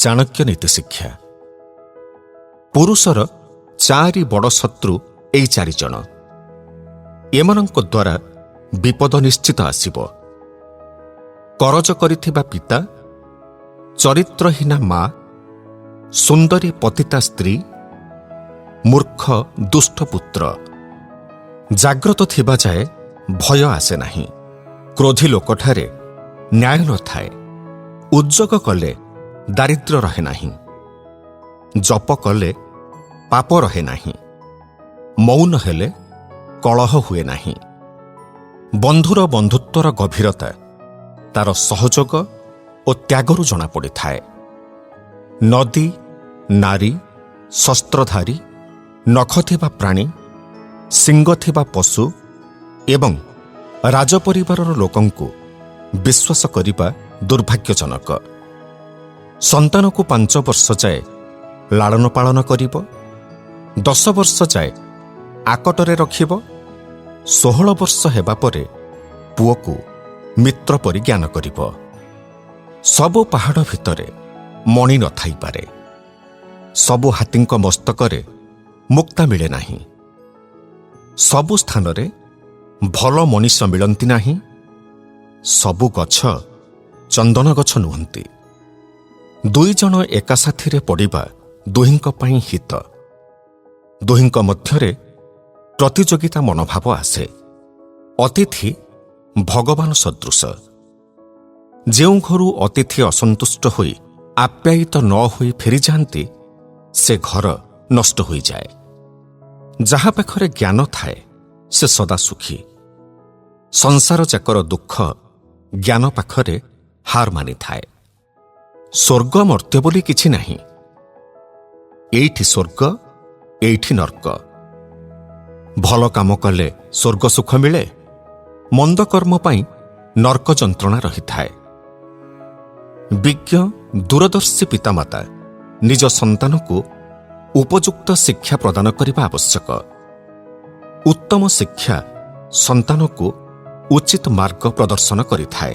ଚାଣକ୍ୟ ନୀତି ଶିକ୍ଷା। ପୁରୁଷର ଚାରି ବଡ଼ ଶତ୍ରୁ ଏଇ ଚାରିଜଣ। ଏମାନଙ୍କ ଦ୍ୱାରା ବିପଦ ନିଶ୍ଚିତ ଆସିବ। କରଜ କରିଥିବା ପିତା, ଚରିତ୍ରହୀନା ମା, ସୁନ୍ଦରୀ ପତିତା ସ୍ତ୍ରୀ, ମୂର୍ଖ ଦୁଷ୍ଟ ପୁତ୍ର। ଜାଗ୍ରତ ଥିବା ଯାଏ ଭୟ ଆସେ ନାହିଁ। କ୍ରୋଧୀ ଲୋକଠାରେ ନ୍ୟାୟ ନଥାଏ। ଉଦ୍ଯୋଗ କଲେ ଦାରିଦ୍ର୍ୟ ରହେ ନାହିଁ। ଜପ କଲେ ପାପ ରହେ ନାହିଁ। ମୌନ ହେଲେ କଳହ ହୁଏ ନାହିଁ। ବନ୍ଧୁର ବନ୍ଧୁତ୍ୱର ଗଭୀରତା ତାର ସହଯୋଗ ଓ ତ୍ୟାଗରୁ ଜଣାପଡ଼ିଥାଏ। ନଦୀ, ନାରୀ, ଶସ୍ତ୍ରଧାରୀ, ନଖ ଥିବା ପ୍ରାଣୀ, ଶିଙ୍ଗ ଥିବା ପଶୁ ଏବଂ ରାଜପରିବାରର ଲୋକଙ୍କୁ ବିଶ୍ୱାସ କରିବା ଦୁର୍ଭାଗ୍ୟଜନକ। ସନ୍ତାନକୁ 5 ବର୍ଷ ଯାଏ ଲାଳନ ପାଳନ କରିବ, 10 ବର୍ଷ ଯାଏ ଆକଟରେ ରଖିବ, 16 ବର୍ଷ ହେବା ପରେ ପୁଅକୁ ମିତ୍ର ପରି ଜ୍ଞାନ କରିବ। ସବୁ ପାହାଡ଼ ଭିତରେ ମଣି ନଥାଇପାରେ। ସବୁ ହାତୀଙ୍କ ମସ୍ତକରେ ମୁକ୍ତା ମିଳେ ନାହିଁ। ସବୁ ସ୍ଥାନରେ ଭଲ ମଣିଷ ମିଳନ୍ତି ନାହିଁ। ସବୁ ଗଛ ଚନ୍ଦନ ଗଛ ନୁହନ୍ତି। ଦୁଇ ଜଣ ଏକା ସାଥିରେ ପଡ଼ିବା ଦୁହିଁଙ୍କ ପାଇଁ ହିତ। ଦୁହିଁଙ୍କ ମଧ୍ୟରେ ପ୍ରତିଯୋଗିତା ମନୋଭାବ ଆସେ। ଅତିଥି ଭଗବାନ ସଦୃଶ। ଯେଉଁ ଘରୁ ଅତିଥି ଅସନ୍ତୁଷ୍ଟ ହୋଇ ଆପ୍ୟାୟିତ ନ ହୋଇ ଫେରିଯାଆନ୍ତି, ସେ ଘର ନଷ୍ଟ ହୋଇଯାଏ। ଯାହା ପାଖରେ ଜ୍ଞାନ ଥାଏ, ସେ ସଦା ସୁଖୀ। ସଂସାର ଯାକର ଦୁଃଖ ଜ୍ଞାନ ପାଖରେ ହାର ମାନିଥାଏ। ସ୍ୱର୍ଗ ମର୍ତ୍ତ୍ୟ ବୋଲି କିଛି ନାହିଁ। ଏଇଠି ସ୍ୱର୍ଗ, ଏଇଠି ନର୍କ। ଭଲ କାମ କଲେ ସ୍ୱର୍ଗ ସୁଖ ମିଳେ, ମନ୍ଦ କର୍ମ ପାଇଁ ନର୍କ ଯନ୍ତ୍ରଣା ରହିଥାଏ। ବିଜ୍ଞ ଦୂରଦର୍ଶୀ ପିତାମାତା ନିଜ ସନ୍ତାନକୁ ଉପଯୁକ୍ତ ଶିକ୍ଷା ପ୍ରଦାନ କରିବା ଆବଶ୍ୟକ। ଉତ୍ତମ ଶିକ୍ଷା ସନ୍ତାନକୁ ଉଚିତ ମାର୍ଗ ପ୍ରଦର୍ଶନ କରିଥାଏ।